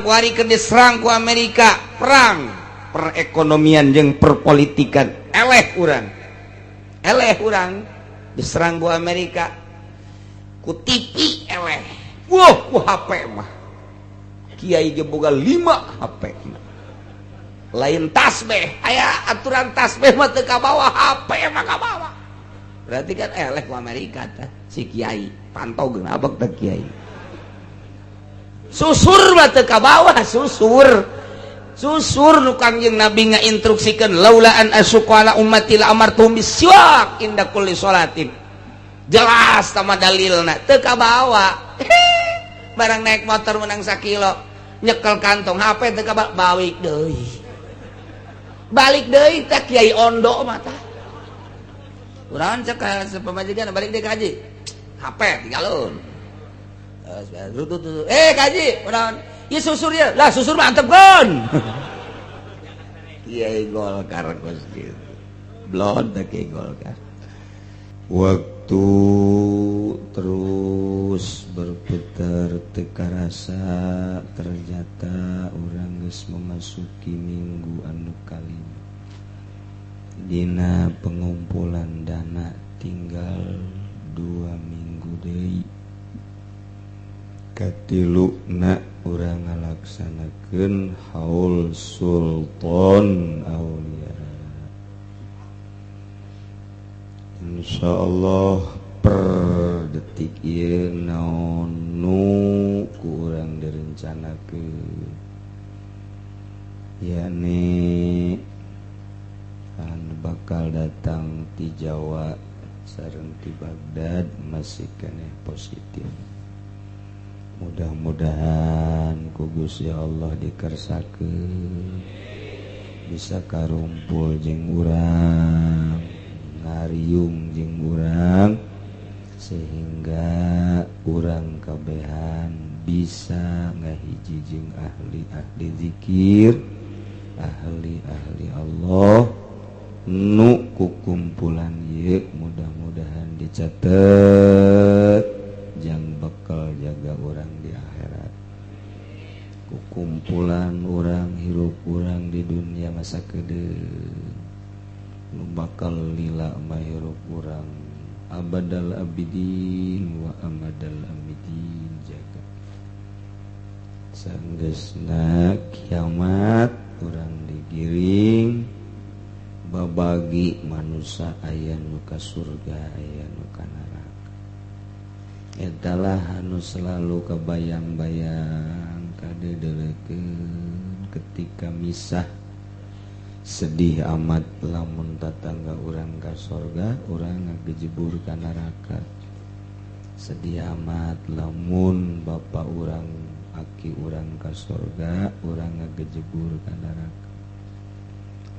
Kuari keur diserang ku Amerika, perang perekonomian jeung perpolitikan, eleh urang, eleh urang diserang ku Amerika ku TV, eleh. Wah, ku HP mah kiai ge boga 5 HP. Lain tasbih, aya aturan tasbih mah teu kabawa, HP mah kabawa. Berarti kan eleh ku Amerika tah si kiai. Pantau geuna abek teh kiai. Susur mah teu kabawa, susur susur nu Kangjeng Nabi ngainstruksikeun, laula an asyqa ala ummati la amartuhum bisiwak inda kulli sholatin. Jelas sama dalilna, teu kabawa. Barang naik motor menang sakilo, nyekel kantong HP teu kabawa, balik deui, balik deui teh. Kiai ondo mah tah. Urang cek ka pamajikan, balik deui kaji, HP tinggalun. Eh, kaji urang ieu susur ya lah, susur mantep kan. Kiai Golkar kos gitu blon teh, Kiai Golkar. Waktu terus berputar, teu karasa ternyata urang geus memasuki minggu anu kalima dina pengumpulan dana. Tinggal 2 minggu deui, katiluna urang ngalaksanakeun haul Sultan Aulia. Insya Allah per detik ieu naon nu kurang direncanakeun, yakni anu bakal datang ti Jawa sareng ti Baghdad masih keneh positif. Mudah-mudahan ku Gusti Allah dikersakeun bisa karumpul jeung urang, ngariung jeung urang, sehingga urang kabehan bisa ngahiji jeung ahli-ahli zikir, ahli-ahli Allah nu kukumpulan ye. Mudah-mudahan dicatat jang bekal jaga urang di akhirat kukumpulan urang, hirup urang di dunia masa kedeung. Nu bakal lila mah hirup urang abadal abidin wa amadal amidin. Jaga sanggeusna kiamat, urang digiring, babagi manusia, aya nu ka surga, aya nu ka neraka. Etalah anu selalu kebayang-bayang, kadedelekeun ketika misah. Sedih amat lamun tatangga urang ka sorga, urang ngagejebur ka neraka. Sedih amat lamun bapak urang, aki urang ka sorga, urang ngagejebur ka neraka.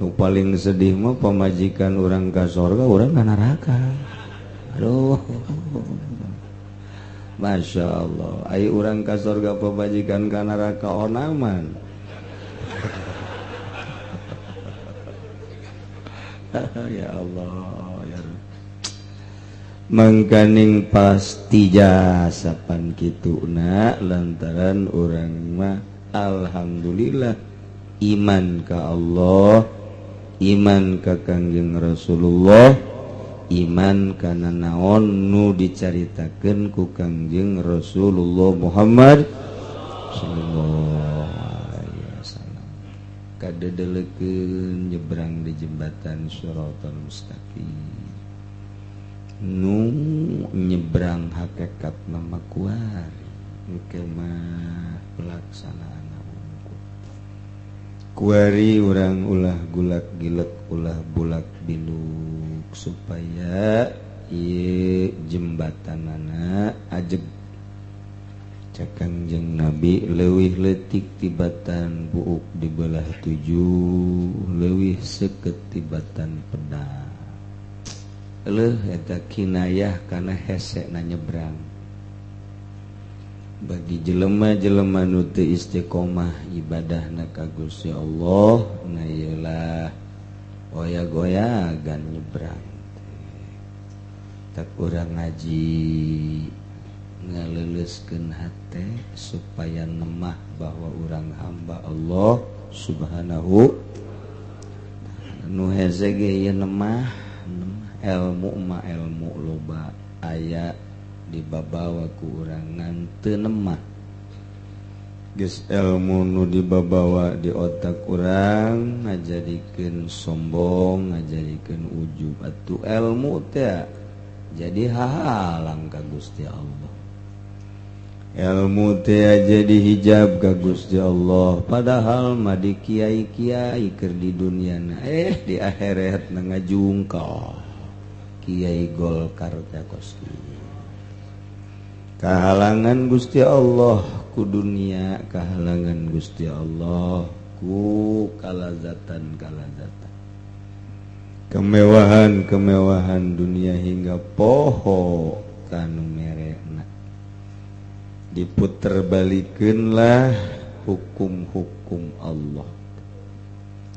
Nu paling sedih mah pamajikan urang ka sorga, urang ka neraka. Aduh, Masya Allah. Ayo, urang ka sorga, pamajikan ka neraka, onaman. Ya Allah ya. Mangkaning pasti jasapan kituna, lantaran urang mah alhamdulillah iman ka Allah, iman ka Kangjeng Rasulullah, iman kana naon nu dicaritakeun ku Kangjeng Rasulullah Muhammad sallallahu alaihi wasallam. Kadedelekeun nyebrang di jembatan Shiratal Mustaqim, nu nyebrang hakikat nama kuari, engke mah pelaksanaan. Kuari urang ulah gulak gilek, ulah bulak biluk, supaya ieu jembatanana ajeg. Cek Kangjeng Nabi, leuwih leutik tibatan buuk dibelah tujuh, leuwih seukeut tibatan pedang. Leuh, eta kinayah kana hese na nyebrang bagi jelema-jelema nu teu istiqomah ibadahna ka Gusti Allah. Na ieulah goya-goyagan nyebrang. Tak urang ngaji ngaleuleuskeun hate supaya nemah. bahwa urang hamba Allah Subhanahu. Nu hese ge ieu nemah ilmu mah, ilmu loba aya dibabawa ku urang ngan teu nemah. Geus ilmu nu dibabawa di otak urang ngajadikeun sombong, ngajadikeun ujub. Atuh ilmu teh jadi hahalang ka Gusti Allah, ilmu teh jadi hijab ka Gusti Allah. Padahal mah di kiai-kiai keur di dunia, eh, di akhirat na ngajungkal Kiai Golkar teh kos kahalangan Gusti Allah ku dunia, kahalangan Gusti Allah ku kalazatan kalazatan, kemewahan kemewahan dunia, hingga poho kanu merekna. Diputer balikanlah hukum-hukum Allah,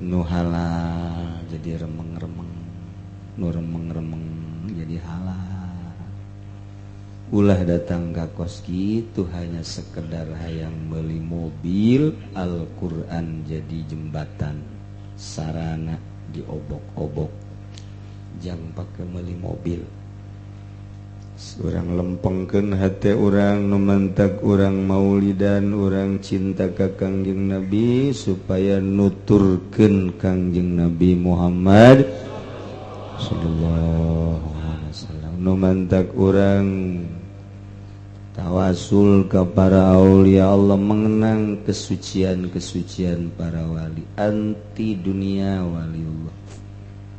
nu halal jadi remeng-remeng, nu remeng-remeng jadi halal. Ulah datang ka kos kitu hanya sekedar hayang beli mobil. Al-Quran jadi jembatan, sarana diobok-obok jang pakai beli mobil. Urang lempengkeun hate urang, nu mantak urang maulidan, urang cinta ka Kangjeng Nabi supaya nuturkeun Kangjeng Nabi Muhammad sallallahu alaihi wasallam. Nu mantak urang tawasul ke para aulia Allah, mengenang kesucian-kesucian para wali anti dunia, waliullah.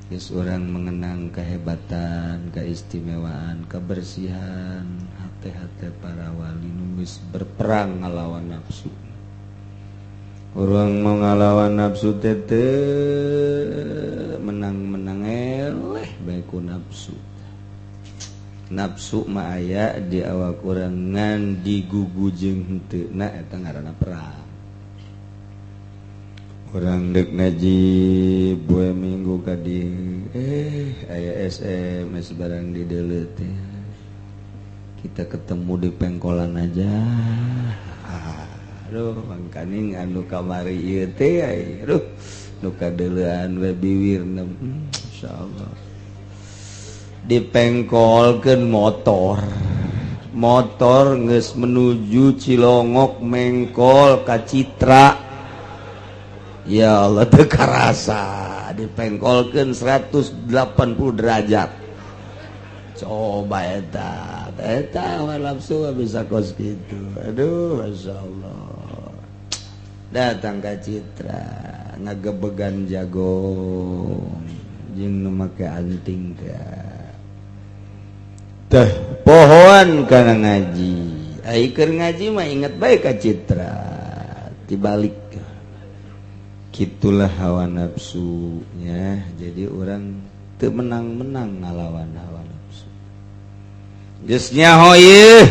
Geus urang mengenang kehebatan, keistimewaan, kebersihan hati-hati para wali nu geus berperang ngalawan nafsu. Urang mau ngalawan nafsu tete menang-menang, eleh bae ku nafsu. Nafsu mah aya di awak urang, ngan digugu jeung henteu na, eta ngaranna perang. Urang dek ngaji poe Minggu kadi, eh, aya SMS barang di teh, "Kita ketemu di pengkolan aja." Aduh, mangkaning anu kamari ieu teh, aduh, nu kadeulean we biwirna, insyaallah dipengkolkeun motor. Motor geus menuju Cilongok, mengkol ka Citra. Ya Allah, teu karasa dipengkolkeun 180 derajat. Coba eta eta nafsu bisa kos gitu. Aduh, masya Allah, datang ke Citra ngagebegan jago jeung nu make anting teh pohon kana ngaji. Ai keur ngaji mah inget bae ka Citra, dibalik gitulah hawa nafsunya. Jadi urang teu menang-menang ngalawan hawa nafsu. Geus nyaho ieu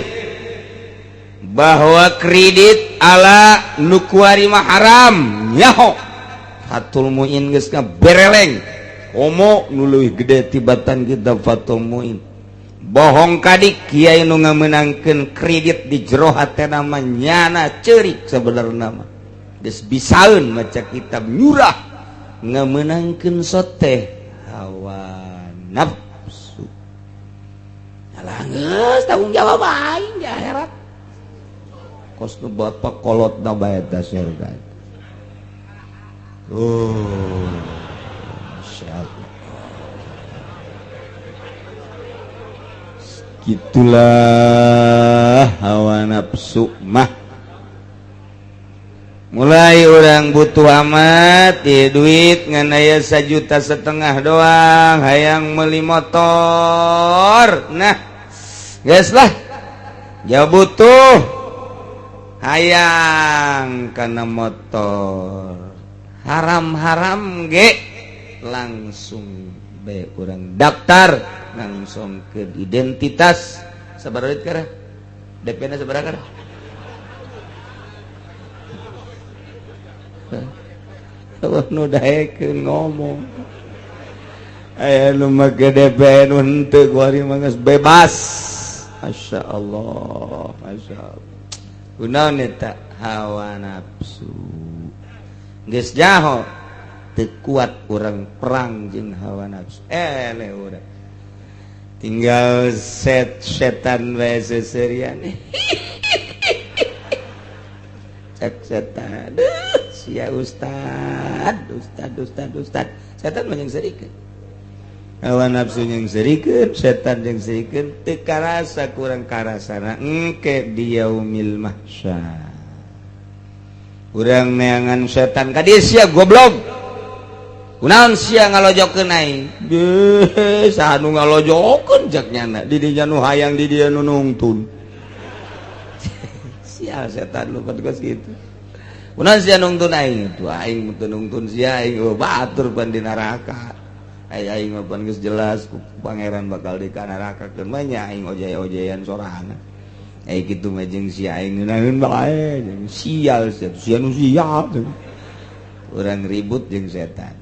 bahwa kredit ala nu kuari mah haram, nyaho Fathul Muin geus bereleng, komo nu leuwih gede tibatan kita Fathul Muin. Bohong kadik kiai nu ngamenangkeun kredit di jero hatena mah nyana ceurik. Sebenarnya mah geus bisaeun maca kitab nyurah, ngamenangkeun soteh hawa nafsu. Alah, geus tanggung jawab aing di akhirat kos nu bapak kolot na bae ta surga. Oh, masyaallah, gitulah hawa nafsu mah. Mulai urang butuh amat ya duit, ngan aya 1,5 juta doang, hayang beli motor. Nah, guys lah ya, butuh hayang karena motor, haram-haram ge langsung be urang daftar langsung ke identitas. Sabaraha duit kara DP na, sabaraha kara? Nu daekeun ngomong aya nu make DP, nu henteu. Kuari mah geus bebas. Masya Allah, Masya Allah. Kunaon eta? Hawa nafsu. Geus nyaho teu kuat urang perang jeung hawa nafsu. Eleh urang. Tinggal set setan wae seserian. Cek setan. Sia ustad, ustad, ustad, ustad. Setan mah yang serikeun. Hawa nafsu yang serikeun, setan yang serikeun, teu karasa kurang karasana engke di yaumil mahsyar. Urang neangan setan ka dieu, sia goblok. Kunaon sia ngalojokeun aing? Beuh, saha nu ngalojokeun jak nyana? Di dinya nu hayang, di dieu nu nungtun. Sial setan lu geus kitu. Kunaon sia nungtun aing? Tuh aing teu nungtun sia, aing oh, batur pan di neraka. Ai aing mah pan geus jelas ku pangeran bakal di ka neraka keun mah nya aing ojay-ojayan sorangan. Ai kitu mah jeung sia aing ngeunaheun bae, jeung sial sia, sia nu sial. Urang ribut jeung setan.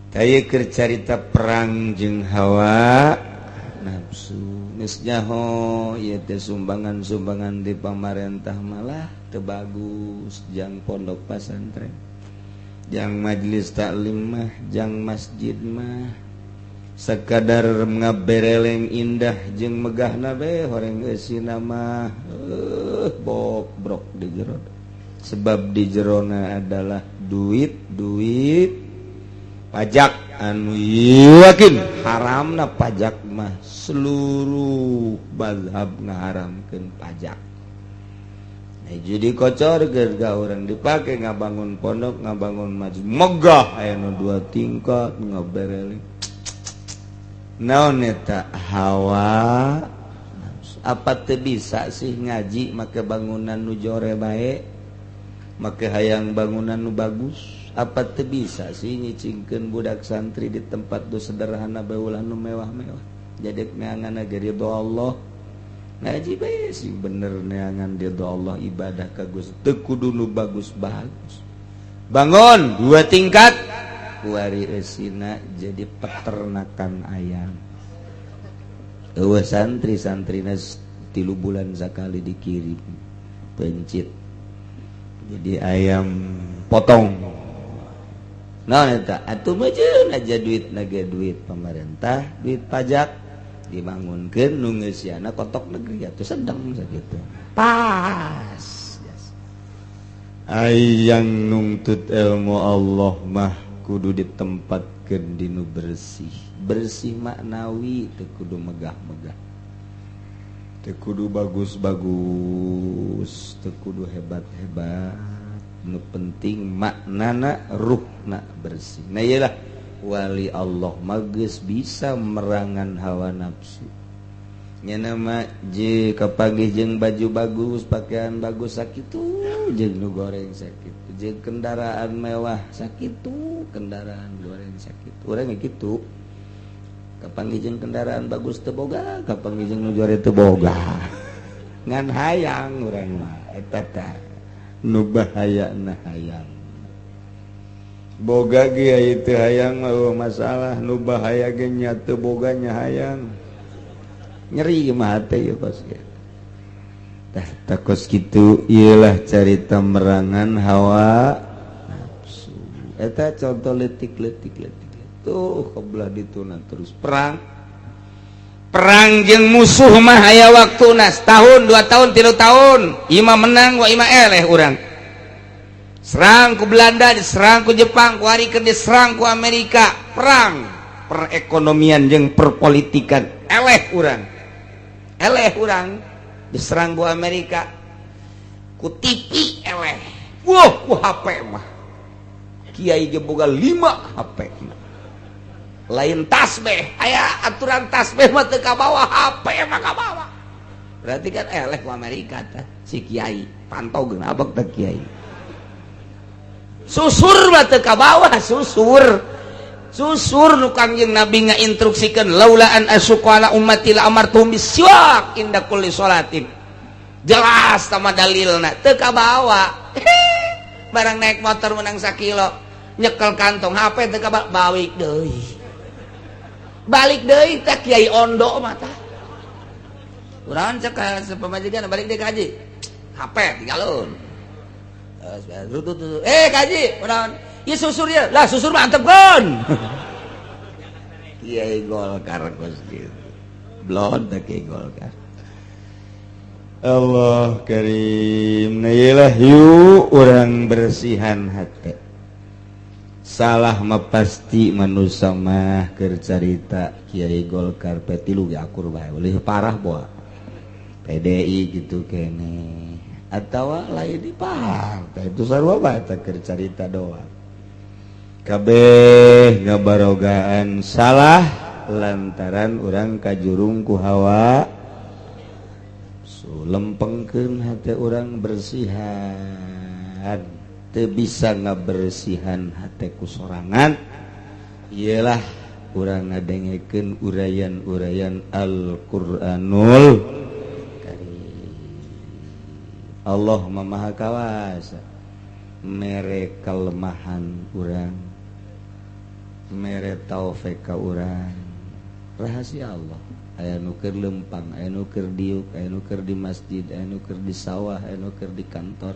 Taya keur carita perang jeung hawa nafsu. Geus nyaho ieu teh sumbangan-sumbangan di pamarentah malah teu bagus jang pondok pasantren. Jang majelis taklim mah, jang masjid mah sekadar ngabereleng indah jeung megahna bae, horeng eusina mah bobrok di jero. Sebab di jerona adalah duit-duit pajak anu yakin haramna pajak mah, seluruh mazhab ngaharamkeun pajak. Nah, jadi kocor ga orang dipakai ngabangun pondok, ngabangun masjid megah, aya nu dua tingkat ngabereleng. Naon eta? Hawa. Apa teu bisa sih ngaji make bangunan nu jore bae, make hayang bangunan nu bagus? Apa teu bisa sih nyicingkeun budak santri di tempat nu sederhana bae, ulah nu mewah-mewah? Jadi neangan ridho Allah, ngaji bae sih bener, neangan ridho Allah, ibadah ka Gusti, teu kudu nu bagus-bagus. Bangun dua tingkat kuari eusina jadi peternakan ayam. Eueuh santri, santrina 3 bulan sakali dikirim pencit jadi ayam potong. Nah, eta atuh mah aja duit naga, duit pemerintah, duit pajak dibangunkeun nu ngeusiana kotok negeri atuh sedang sakitu pas. Ayang nungtut ilmu Allah mah kudu ditempatkeun di nu bersih, bersih maknawi, teu kudu megah-megah, teu kudu bagus-bagus, teu kudu hebat-hebat. Nu penting maknana, ruhna bersih. Nah, iyalah wali Allah mages bisa merangan hawa nafsu. Nya nama je kapanggih jeung baju bagus, pakaian bagus sakitu, jeung nu goreng sakitu, jeung kendaraan mewah sakitu, kendaraan goreng sakitu. Urang gitu kapanggih jeung kendaraan bagus teu boga, kapanggih jeung nu jore teu boga, ngan hayang urang mah. Eta tah nu bahaya. Nah, hayang boga ge itu hayang mah masalah, nu bahaya ge nya teu boganya hayang, nyeri mah hate ya kos gitu. Tah, takos gitu ialah carita merangan hawa nafsu. Eta contoh letik-letik letik tuh kebelah dituna terus perang. Perang jeung musuh mah aya waktuna tahun, 2 tahun, 3 tahun, ima menang wa ima eleh. Urang serang ku Belanda, diserang ku Jepang, ku hari diserang ku Amerika, perang perekonomian jeung perpolitikan, eleh urang, eleh urang. Diserang ku Amerika ku TV, eleh. Wah, ku HP mah kiai ge boga 5 HP. Lain tasbih, aya aturan tasbih mah teu kabawa, HP mah kabawa. Berarti kan eleh ku Amerika tah si kiai, pantau geunabek teh kiai. Susur mah teu kabawa, susur susur nu Kangjeng Nabi ngainstruksikeun, laula an asyqa ala ummati la amartuhum bisiwak inda kulli sholatin. Jelas sama dalilna teu kabawa. Barang naik motor menang sakilo, nyekel kantong HP teu kabawa, balik deui, balik deui teh. Kiai ondo mah tah. Urang cek ka pamajikan, balik deui ka haji. HP tinggalun. Eh kaji, kunaon? Ieu susur ieu. Lah susur mah antepkeun. Kiai Golkar kos kitu. Blon teh Kiai Golkar. Allah Karim. Nah ieu yuk urang bersihan hati. Salah mah pasti manusia mah keur carita Kiai Golkar P3 ge akur bae. Leuwih parah boa. PDI gitu kene. Atau lain di partai itu sarua bae teh keur carita doang. Kabeh ngabarogaan salah lantaran urang kajurung ku hawa lempengkeun hate urang, bersihan teu bisa ngabersihan hate ku sorangan. Iyalah urang ngadengekeun uraian-uraian Al-Qur'anul Karim. Allah Maha Kawasa mere kelemahan urang, mere taufik ka urang. Rahasia Allah, aya nu keur lempang, aya nu keur diuk, aya nu keur di masjid, aya nu keur di sawah, aya nu keur di kantor,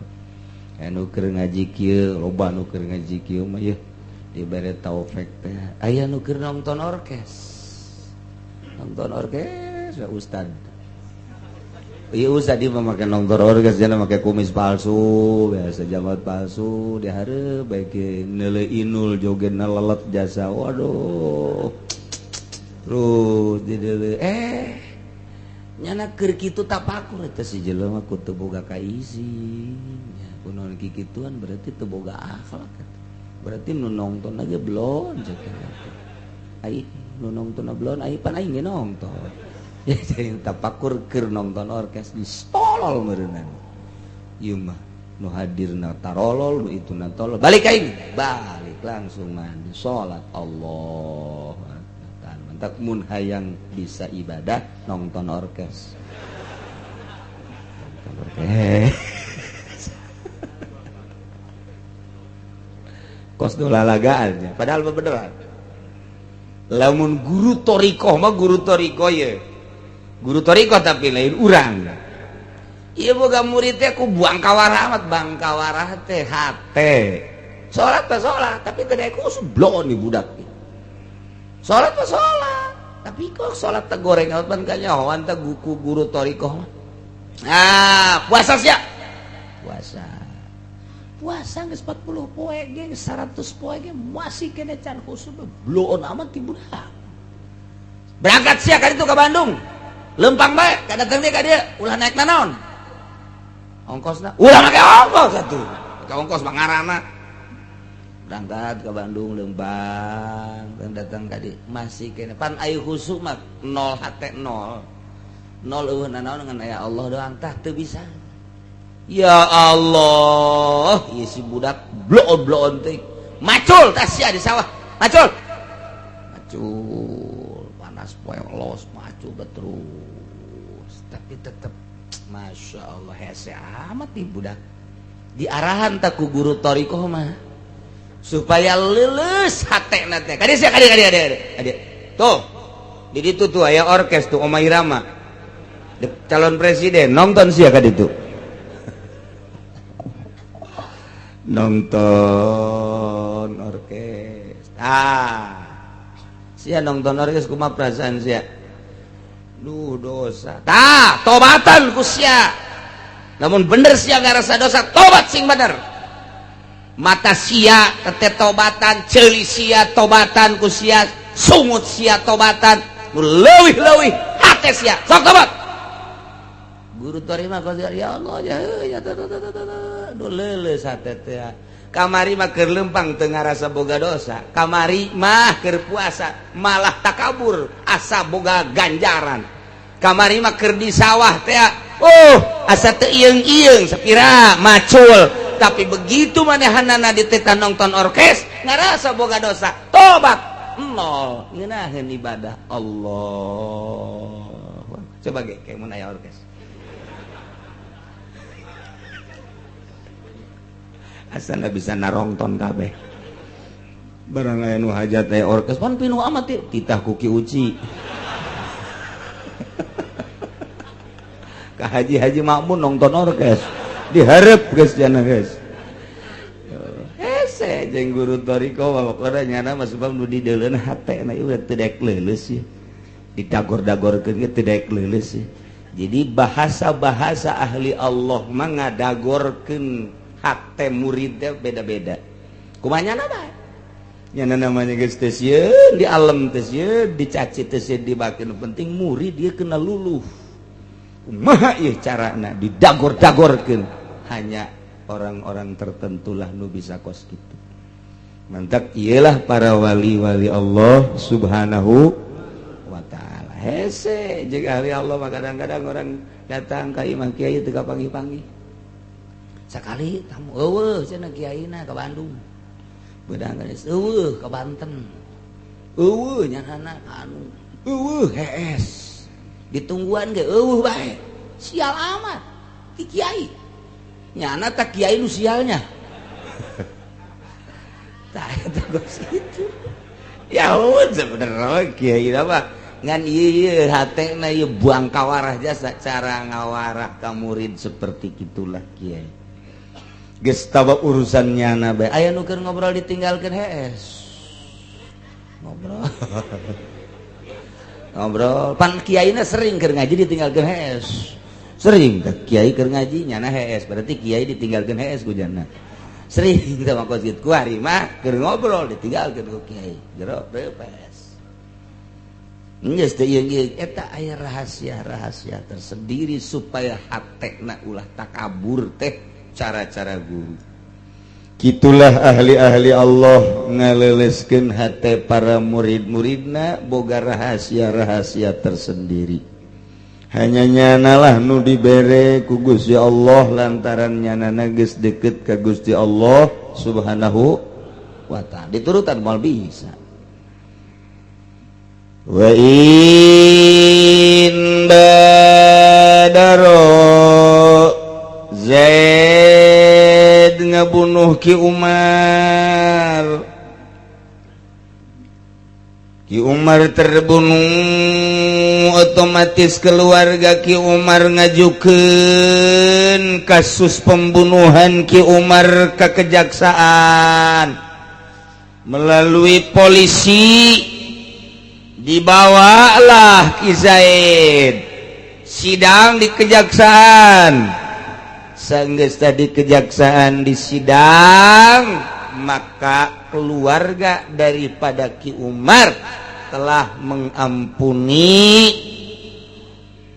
aya nu keur ngaji kieu, loba nu keur ngaji kieu mah yeuh dibere taufik teh. Aya nu keur nonton orkes, nonton orkes ya ustad. Iya ustad dia mah make nonton orkes, jangan make kumis palsu, biasa janggot palsu, dihareup baik neule inul joget lelet jasa. Waduh, terus dideuleu eh nyana keur kitu tapakur eta si jelema ku teu boga kaisi nya kunaon kikituan, berarti teu boga akhlak, berarti nu nongton aja belon cek ai nu nongton belon ai pan aing ge nongton ya. Jadi tapakur keur nonton orkes di tolol meureunnan ieu mah, nu hadirna tarolol, nu ituna tolol. Balik aing, balik langsung mandi, salat. Allah, mantap mun hayang bisa ibadah nonton orkes, nonton orkes kos nu lalagaan, padahal mah beneran. Lamun guru torikoh mah, guru torikoh ye, guru torikoh tapi lain urang. Ieu boga murid teh ku buang kawarah amat, bang kawarah teh hate. Salat teh salat, tapi teu daek khusyuk, bloon nih budak. Salat mah salat, tapi kok salat teh goreng amat pan kanyahoan teh ku guru torikoh mah. Ah, puasa sia. Puasa. Puasa geus 40 poe ge, 100 poe ge masih kene can khusyuk, bloon amat ti budak. Berangkat sia ka ditu ka Bandung. Lempang bae, ka datang dia ka dieu, ulah naik nanaon. Ongkosna ulah make ongkos atuh. Make ongkos mah ngaranna. Berangkat ke Bandung lempang dan datang ka dieu masih kene pan ayu khusyuk mah nol, hate nol. Nol, eueuh nanaon ngan aya Allah doang tah teu bisa. Ya Allah, ieu si budak bloon-bloon teh. Macul tah sia di sawah. Macul. Macul, panas poe los macul terus. Tapi tetep Masya Allah hese amat nih budak. Diarahan tak ku guru torikoh mah supaya lulus hatena teh. Kadieu sia, kadieu, kadieu, kadieu. Kadieu. Tuh. Di ditu tuh aya orkes tuh, Oma Irama. Calon presiden nonton sia ka ditu. Nonton orkes. Ah. Sia nonton orkes kumaha perasaan sia? Duh, dosa. Tah, tobatan ku sia. Namun bener sia ngarasa dosa, tobat sing bener. Mata sia tete tobatan, ceuli sia tobatan ku sia, sungut sia tobatan, nu leuwih-leuwih hate sia. Sok tobat. Guru terima kos ya Allah ya ya duh leuleus hate teh. Kamari mah keur lempang teu ngarasa boga dosa, kamari mah keur puasa malah takabur asa boga ganjaran, kamari mah keur di sawah teh oh asa teu ieung-ieung sapira macul, tapi begitu manehanana dititah nonton orkes ngarasa boga dosa, tobat nol, ngeunaheun ibadah. Allah, coba ge kayak mun aya orkes asana bisa narongton kabeh. Barang aya nu hajat aya orkes pan pinuh amat teh titah ku Ki Uci ka haji-haji makmun nonton orkes. Diharap geus jana geus. Hese jeung guru thoriqoh mah pokona nyana mah sebab nu dideuleun hatena ieu teu daek leuleus sih. Didagor-dagorkeun ge teu daek leuleus sih. Jadi bahasa-bahasa ahli Allah mah ngadagorkeun hate muridnya beda-beda. Kumaha nyana bae? Nyana namanya geus teu sieun di alam, teu sieun dicaci, teu sieun dibakeun, penting murid dia kena luluh. Kumaha ieu carana didagor-dagorkeun? Hanya orang-orang tertentulah nu bisa kos kitu. Mantak iyalah para wali-wali Allah Subhanahu wa ta'ala. Hese jeung ahli Allah mah kadang-kadang orang datang ka imah kiai teu kapanggih-panggih. Sakali tamu eueuh cenah kiaina ka Bandung. Beudang geus eueuh ka Banten. Eueuh nyanana ka anu. Eueuh hees. Ditungguan ge eueuh bae. Sial amat ti kiai. Nyana tak kiai nu sialnya. Tah eta geus kitu. Ya sebenarnya kiai apa? Ngan ieu hatena ieu buang kawarah jasa cara ngawarah ka murid seperti itulah kiai. Geus tawa urusan nyana bae. Aya nu keur ngobrol ditinggalkeun hees. Ngobrol. Ngobrol pan kiaina sering keur ngaji ditinggalkeun hees. Sering kiai keur ngaji nyana hees, berarti kiai ditinggalkeun hees ku jana. Sering teh mah kos kuari mah keur ngobrol ditinggalkeun ku kiai. Jero hees. Geus teu ieu eta aya rahasia-rahasia tersendiri supaya hatena ulah takabur teh cara-cara guru. Kitulah ahli-ahli Allah ngaleleskeun hate para murid-muridna boga rahasia-rahasia tersendiri. Hanya nyanalah nu dibere ku Gusti Allah lantaran nyana geus deket ka Gusti Allah Subhanahu wa ta'ala. Diturutan moal bisa. Wa in badaro Zaid ngabunuh Ki Umar, Ki Umar terbunuh, otomatis keluarga Ki Umar ngajukeun kasus pembunuhan Ki Umar ke kejaksaan melalui polisi. Dibawalah Ki Zaid sidang di kejaksaan. Sanggeus tadi kejaksaan di sidang, maka keluarga daripada Ki Umar telah mengampuni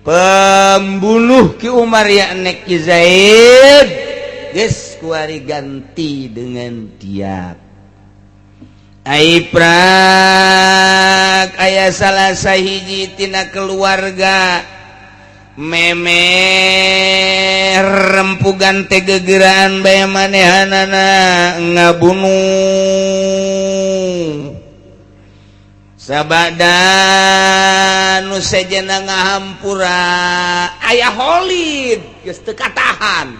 pembunuh Ki Umar yakni Ki Zaid. Geus kuari ganti dengan diat. Ai prak aya salah sahiji tina keluarga meme rempugan teh gegeraan bae manehanana ngabunuh sabada nu sejena ngahampura aya Holid geus teu katahan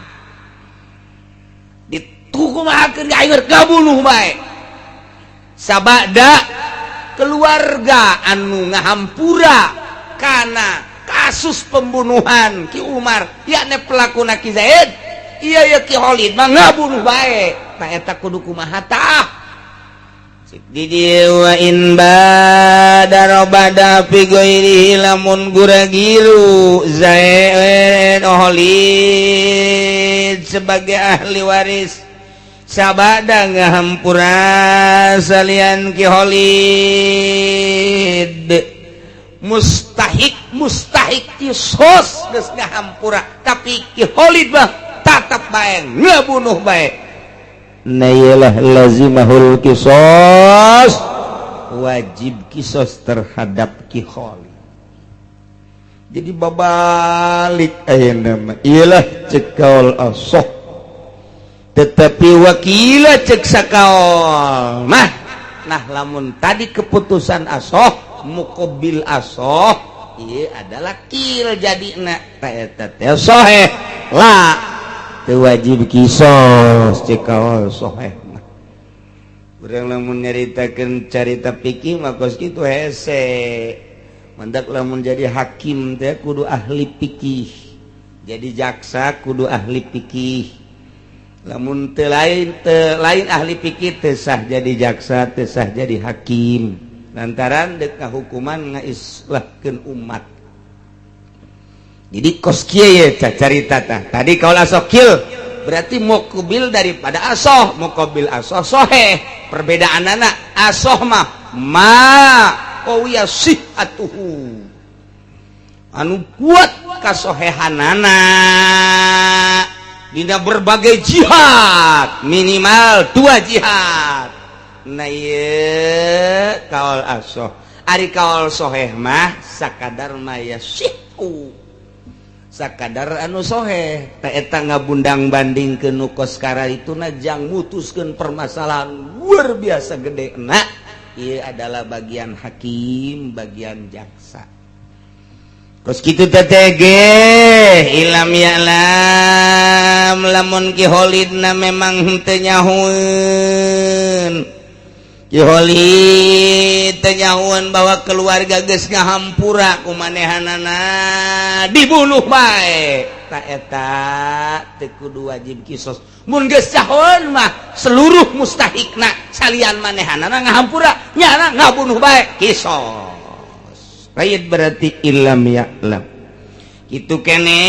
ditukumahakeun ka aing ngabunuh bae. Sabada keluarga anu ngahampura kana kasus pembunuhan Ki Umar yakni pelakuna Ki Zaid, iya ya Ki Khalid mah ngabunuh bae. Tah eta kudu kumaha tah? Cik di dieu wa in badara bada fi ghairihi lamun guragiru Zaid Khalid sebagai ahli waris sabada ngahampura salian Ki Khalid mustahik mustahik kisos geus ngahampura, tapi Ki Khalid mah tatap bae ngabunuh bae. Nayalah lazimahul kisos, wajib kisos terhadap Ki Khalid. Jadi babalik ayeuna mah iyalah cek kaul asoh, tetapi wakila cek sakaol mah. Nah, lamun tadi keputusan asoh mukobil asoh iya adalah kil jadi na eta teh soheh la teu wajib kisos cek kaol soheh mah. Urang lamun nyaritakeun carita fikih mah kos kitu hese. Mandak lamun jadi hakim teh kudu ahli fikih. Jadi jaksa kudu ahli fikih. Lamun teu lain, teu lain ahli fikih, teu sah jadi jaksa, teu sah jadi hakim, lantaran dek ngahukuman ngaislahkeun umat. Jadi kos kieu ye carita tah. Tadi kaul asoh kieu, berarti muqobil daripada asoh, muqobil asoh soheh. Perbedaan anak asoh mah ma qawiya sihatuhu, anu kuat kasohehanana dina berbagai jihad, minimal dua jihad. Nah, ieu kaul asoh. Ari kaul soheh mah sakadar ma yasihu, sakadar anu soheh. Ta eta ngabundang banding ke nu kos itu jang mutuskeun permasalahan luar biasa gede. Nah, ieu adalah bagian hakim, bagian jaksa. Terus gitu TTG illam ya'lam, lamun Ki Holidna memang henteu nyahueun, Ki Holid teu nyahueun bahwa keluarga geus ngahampura ku manehanana dibunuh bae, ta eta teu kudu wajib kisos. Mun geus cahoeun mah seluruh mustahikna salian manehanana ngahampura, nyana ngabunuh bae, kisos. Lain berarti illam ya'lam itu kene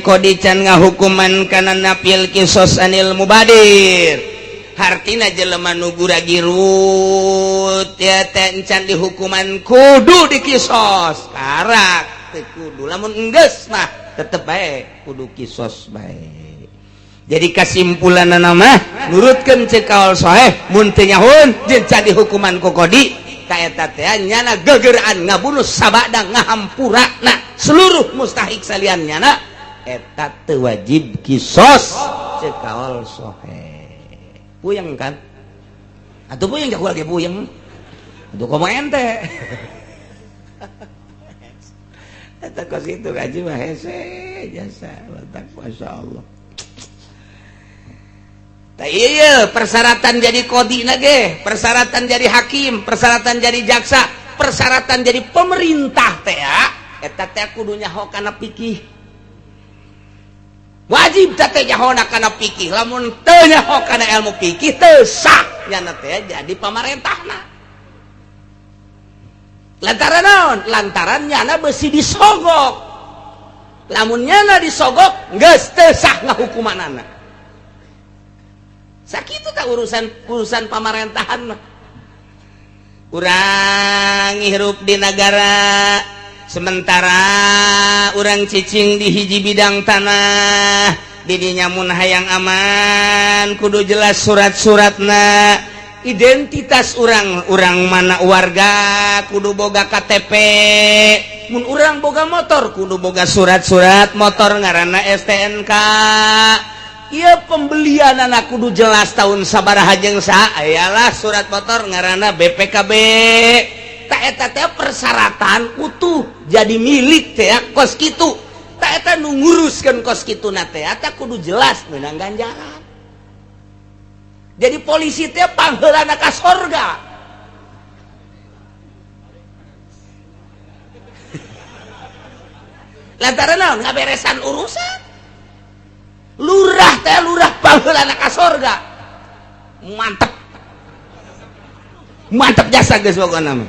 kodi can ngahukuman kana napil kisos anil mubadir. Hartina jelema nu guragirut ya teh encan dihukuman kudu dikisos, karak teu kudu. Lamun enggeus mah tetep bae kudu kisos bae. Jadi kesimpulan mah nurutkeun ceuk kaul soheh, mun teu nyahoeun jeung can dihukuman ku kodi, ka eta teh nyana gegeraan ngabunuh sabada ngahampura nah seluruh mustahik salian nyana, eta teu wajib kisos ceuk kaul soheh. Puyeng kan atuh? Puyeng jago lagi, puyeng atuh. Komo ente eta kos itu gaji mah hese jasa letak, Masya Allah. Iya, persyaratan jadi kodi nage, persyaratan jadi hakim, persyaratan jadi jaksa, persyaratan jadi pemerintah teh ya, eta teh kudu nyaho kana fikih. Wajib teh nyaho kana fikih. Lamun teu nyaho kana ilmu fikih, teu sah nyana teh jadi pamarentahna. Lantaran naon? Lantaran nyana besi disogok. Lamun nyana disogok, geus teu sah ngahukumanana. Sakitu tak urusan urusan pamarentahan mah. Urang hirup di negara sementara, urang cicing di hiji bidang tanah. Didinya mun hayang aman kudu jelas surat-suratna, identitas urang, urang mana, warga kudu boga KTP. Mun urang boga motor kudu boga surat-surat motor ngaranna STNK. Iya, pembelian anak kudu jelas tahun sabaraha jeung sa ayalah surat motor ngaranna BPKB. Tak eta teh persyaratan utuh jadi milik teh kos kitu. Tak eta nu nguruskeun kos kitu na teh eta kudu jelas meunang ganjaran. Jadi polisi teh pangheulana ka sorga. Lantaran naon? Ngaberesan urusan. Lurah teh, lurah pangheulana ka sorga. Mantep, mantep jasa geus pokona mah.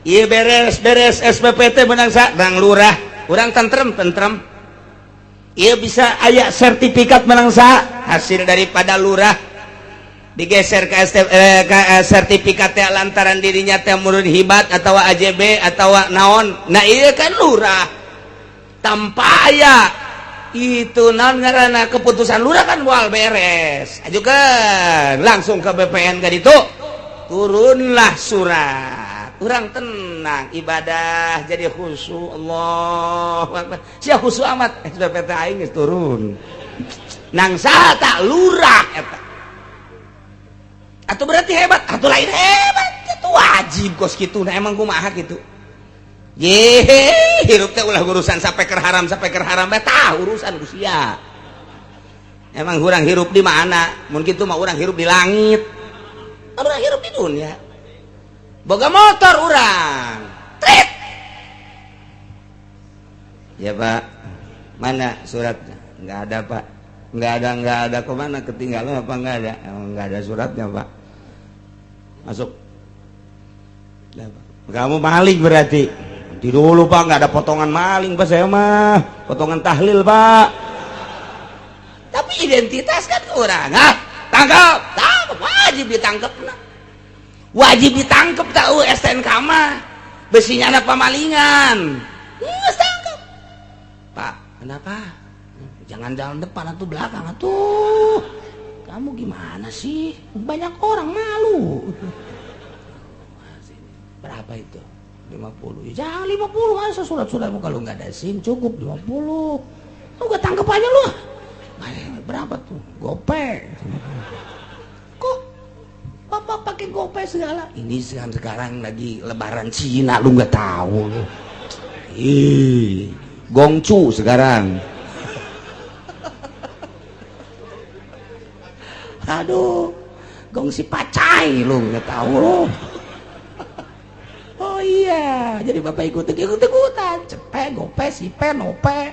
Ieu beres beres SPPT menang sa nang lurah, urang tentrem tentrem. Ieu bisa aya sertifikat menang sa hasil daripada lurah digeser ke, ST, ke sertifikat teh lantaran dirinya teh murun hibat atau AJB atau naon. Nah, iya kan lurah tanpa aya itu naon ngaranna keputusan lurah kan moal beres. Ajukan langsung ke BPN kan, itu turunlah surat. Urang tenang ibadah jadi khusyuk, Allah Akbar, sia khusyuk amat, SPPT aing geus turun nang saha tak lurah eta. Atau berarti hebat atau lain hebat itu wajib kos gitu. Nah, emang kumaha gitu ye hirup teh, ulah urusan sampai ke haram, sampai ke haram tah urusan usia. Emang kurang hirup di mana? Mungkin itu mah orang hirup di langit, orang hirup di dunia. Boga motor urang trit ya, Pak. Mana suratnya? Nggak ada, Pak. Nggak ada, nggak ada. Kemana, ketinggalan apa nggak ada? Oh, nggak ada suratnya, Pak. Masuk. Kamu maling berarti. Nanti dulu, Pak, nggak ada potongan maling, Pak, saya mah potongan tahlil, Pak. Tapi identitas kan kurang. Ah, tangkap, tangkap, wajib ditangkap nah. Wajib ditangkap, tahu STNK mah besinya ada pemalingan. Nggak, tangkap. Pak, kenapa? Jangan jalan depan atau belakang atuh. Kamu gimana sih, banyak orang, malu. Berapa itu? 50. Ya, jangan 50 masa surat-suratmu kalau nggak ada SIM cukup 50. Lu gak tangkep aja lu. Berapa tuh? Gope. Kok bapak pakai gope segala? Ini sekarang sekarang lagi lebaran Cina, lu nggak tahu lu. Ih, gongcu sekarang. Aduh, gongsi pacai, lu nggak tahu lu. Oh iya, jadi bapak ikut ikut ikutan, cepet, gope, sipe, nope.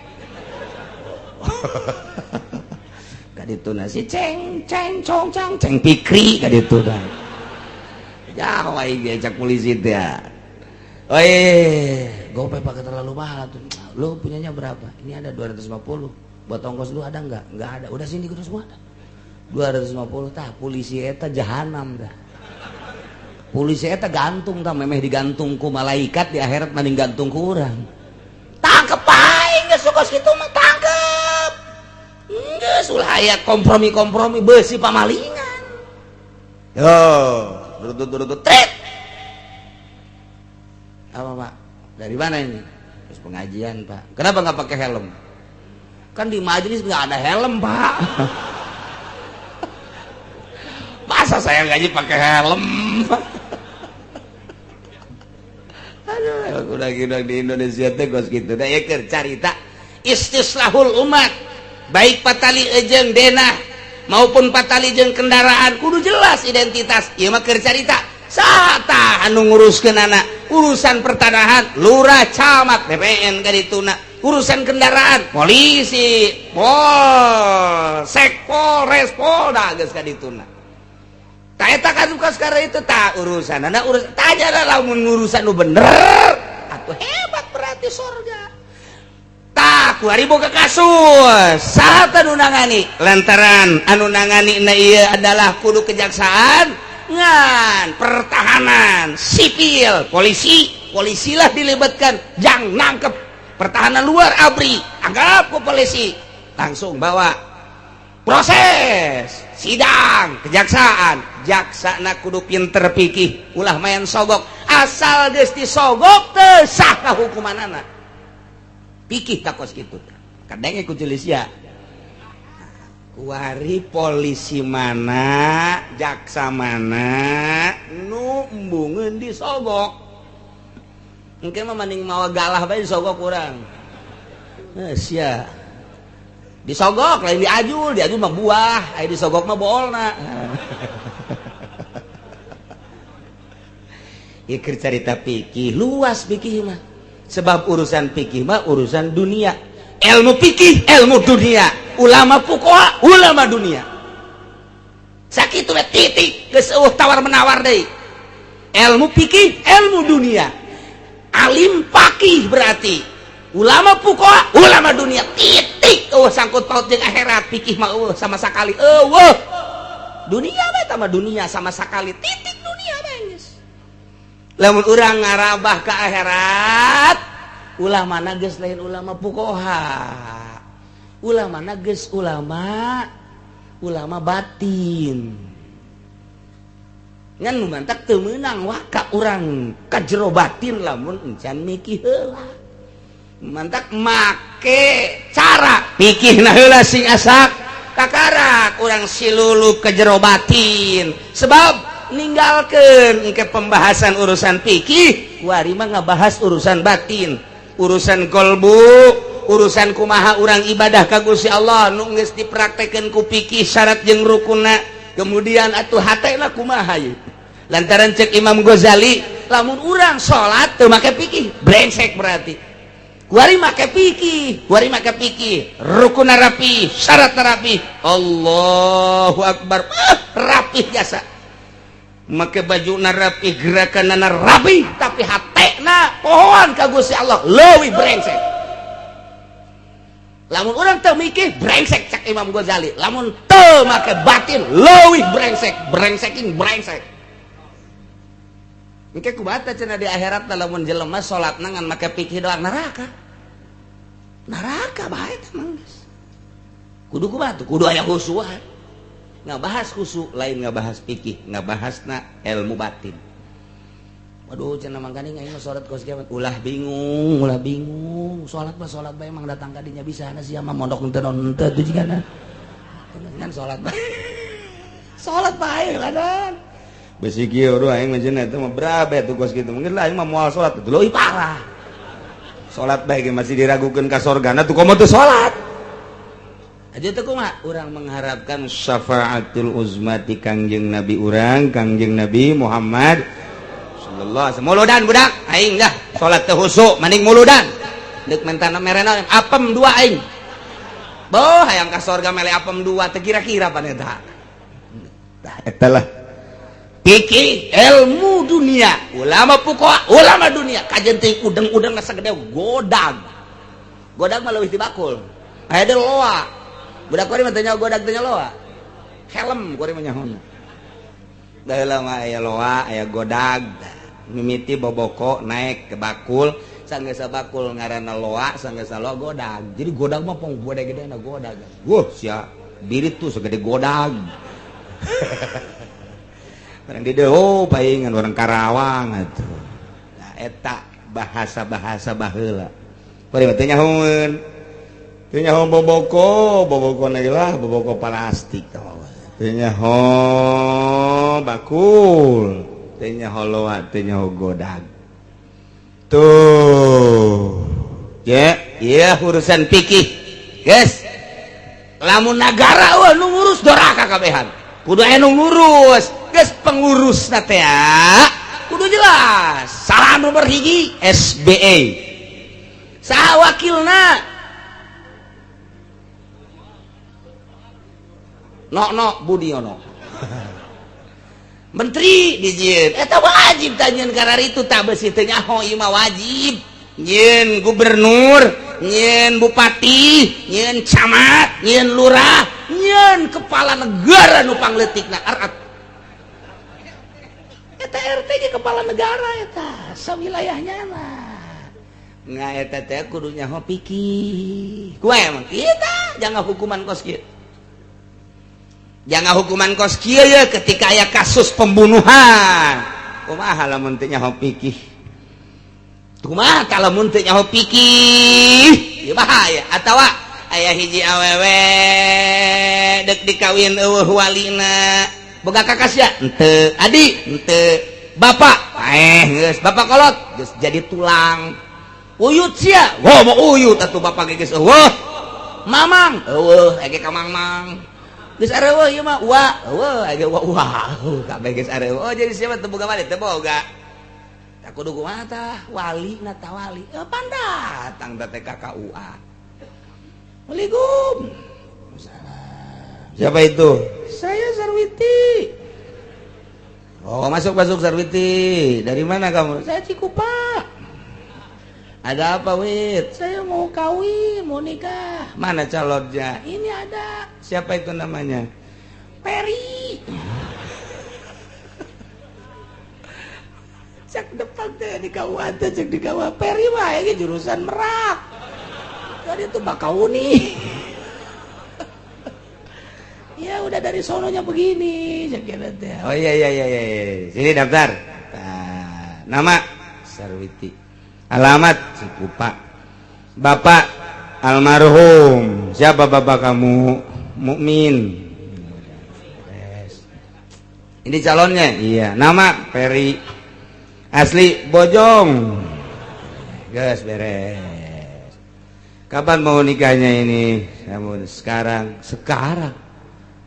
Kaditu nasi ceng ceng cong cang ceng pikri kaditu dah. Jauh aing diajak polisi teh. Oi, gope pakai terlalu mahal tuh. Lu punyanya berapa? Ini ada 250. Buat ongkos lu ada nggak? Nggak ada. Udah sini kudu semua ada. 250 tah polisi eta jahanam dah. Polisi eta gantung tah, memeh digantung ku malaikat di akhirat mending gantung ku urang. Tangkep aing geus kos kitu mah, tangkep. Geus ulah aya kompromi-kompromi beusi pamalingan. Yo, durut-durut tret. Apa, Pak? Dari mana ini? Terus pengajian, Pak. Kenapa nggak pakai helm? Kan di majelis nggak ada helm, Pak. Masa saya ngaji pakai helm? Aduh, udah gitu di Indonesia teh gos gitu. Da ieu keur carita istislahul umat. Baik patali ejeng denah maupun patali jeung kendaraan kudu jelas identitas. Ieu mah keur carita. Saha anu nguruskeun anak? Urusan pertanahan lurah, camat, BPN ka dituna. Urusan kendaraan polisi, polsek, polres, polda geus ka dituna. Tak eta kan bukan sekarang itu tak urusan anak urus tanya lah, lamun urusan nu bener atuh hebat berarti surga. Tak kuari boga kasus, saha anu nangani? Lantaran anu nangani na ieu adalah kudu kejaksaan ngan pertahanan sipil, polisi, polisilah dilibatkan jang nangkep. Pertahanan luar ABRI, anggap ku polisi langsung bawa proses sidang kejaksaan. Jaksa na kudu pinter pikih, ulah main sogok. Asal geus disogok teu sah ka hukumanana. Pikih takos kitu kadang ku ya. Kuari polisi mana, jaksa mana nu embungeun disogok? Engke mah mending mawa galah bae, disogok kurang. Eh, sia disogok lain diajul, diajul mah buah, aya disogok mah boolna. Ieu keur carita pikih, luas pikih mah. Sebab urusan pikih mah urusan dunia. Ilmu pikih ilmu dunia, ulama fuqaha ulama dunia. Sakitu we, titik, geus eueuh tawar menawar deui. Ilmu pikih ilmu dunia, alim fakih berarti ulama fuqaha ulama dunia, titik. Oh, sangkut paut jeung akhirat pikih mah eueuh sama sekali, eueuh. Dunia bae tah mah, dunia sama sekali, titik, dunia bae geus. Lamun urang ngarabah ke akhirat, ulama na geus lain ulama fuqaha, ulama na geus ulama ulama batin. Ngan nu mantak teu meunang waka urang ka jero batin lamun encan mikir heula. Mantak make cara pikir na heula sing asak kakarak urang silulup ke jero batin. Sebab ninggalkeun ke pembahasan urusan pikir, kuari mah ngabahas urusan batin, urusan kolbu, urusan kumaha urang ibadah ka Gusti Allah nu geus dipraktekeun ku pikir, syarat jeung rukunna. Kemudian atuh hatena kumaha ieu? Lantaran cek Imam Ghazali, lamun urang salat teu make pikir, brengsek berarti. Kuari make fikih, kuari make fikih, rukun rapi, syarat rapi. Allahu akbar. Ah, rapih jasa. Make baju rapi, gerakan rapi, tapi hatena pohoan ka Gusti Allah leuwih brengsek. Lamun urang teu mikir brengsek cak Imam Ghazali. Lamun teu make batin leuwih brengsek, brengsekin brengsek. Engke kumaha cenah di akhirat lamun jelema salatna ngan make fikih doang neraka. Neraka bae teh mah geus. Kudu kumaha tuh? Kudu aya khusyuan. Ngabahas khusyuk lain ngabahas fikih, ngabahasna ilmu batin. Waduh cenah mangkaning aing mah salat kos kiamat. Ulah bingung, ulah bingung. Salat mah salat bae emang datang ka dinya bisa na sia mah mondok henteu non henteu tuh jigana. Kan salat bae. Salat bae ladan. Besi kieu aduh aing mah cenah eta mah berabe tuh kos kitu. Mungkin lah aing mah moal salat leuwih parah. Salat bae ge masih diragukeun ka sorgana tuh komo teu salat. Aja teh kumaha? Urang mengharapkan syafaatul uzma ti Kangjeng Nabi urang, Kangjeng Nabi Muhammad sallallahu alaihi wasallam. Muludan budak, aing dah salat teu khusyuk mending muludan. Deuk mentana merena apem dua aing. Boh hayang ka sorga mele apem dua teu kira-kira pan eta. Tah eta lah. Pikir ilmu dunia, ulama fuqaha, ulama dunia kajen teh udeng-udeng sagede godag. Godag mah leuwih ti bakul. Aya deui loa. Budak kuari mah teu nyaho godag teu loa. Helm kuari mah nyahona. Baheula mah aya loa, aya godag. Mimiti boboko naik ke bakul, sanggeus bakul ngaranna loa, sanggeus loa godag. Jadi godag mah pong gede-gedena godag. Wuh, sia birit tuh segede godag. Orang di oh paingan orang Karawang atuh. Nah, eta bahasa-bahasa baheula. Kuari mah teu nyahoeun. Teu nyaho boboko, boboko lah boboko plastik. Teu nyaho bakul, teu nyaho loa, teu nyaho godag. Tuh. Ya, iya urusan fikih. Guys. Lamun nagara wah nu ngurus doraka kabehan. Kudu aya nu ngurus. Geus pengurus teh kudu jelas. Salah nomor hiji SBE. Saha wakilna? No no Budiono. Menteri dijieun eta wajib tanyeun karar itu tak beusi teu nyaho ieu mah wajib. Nyieun gubernur, nyieun bupati, nyieun camat, nyieun lurah, nyieun kepala negara nu pangleutikna arat. Eta RT ge kepala negara eta sawilayahnya mah. Nga eta teh kudu nyaho pikir. Kumaha emang kita jangan hukuman kos kieu. Jangan hukuman kos kieu ya ketika aya kasus pembunuhan. Kumaha lamun teu nyaho pikir? Kumaha lamun teu nyaho pikir? Ieu bahaya. Atawa aya hiji awewe deuk dikawin eueuh walina. Boga kakak sia? Henteu. Adi? Henteu. Bapak? Paeh geus. Bapak kolot? Geus jadi tulang. Uyut sia? Wah, mau uyut atuh bapak ge geus eueuh. Mamang? Eueuh, ege ka mangmang. Geus areueuh ieu mah wa, eueuh ege wa wa. Kabeh geus areueuh. Oh, jadi siapa teu boga wali? Teu boga. Tak kudu kumaha tah? Wali na tah wali. Pan datang teh ka KUA. Waalaikum. Siapa itu? Saya Sarwiti. Oh, masuk masuk Sarwiti. Dari mana kamu? Saya Cikupa. Ada apa, Wit? Saya mau kawin, mau nikah. Mana calonnya? Ini ada. Siapa itu namanya? Peri. Cek depan teh di KUA teh cek di KUA Peri mah ini jurusan Merak. Tadi itu Bakauni. Ya udah dari sononya begini cek teh. Oh iya iya iya iya. Sini daftar. Nah, nama Sarwiti. Alamat Cikupa. Bapak almarhum. Siapa bapak kamu? Mukmin. Ini calonnya? Iya. Nama Peri. Asli Bojong. Gas beres. Kapan mau nikahnya ini? Saya mau sekarang. Sekarang.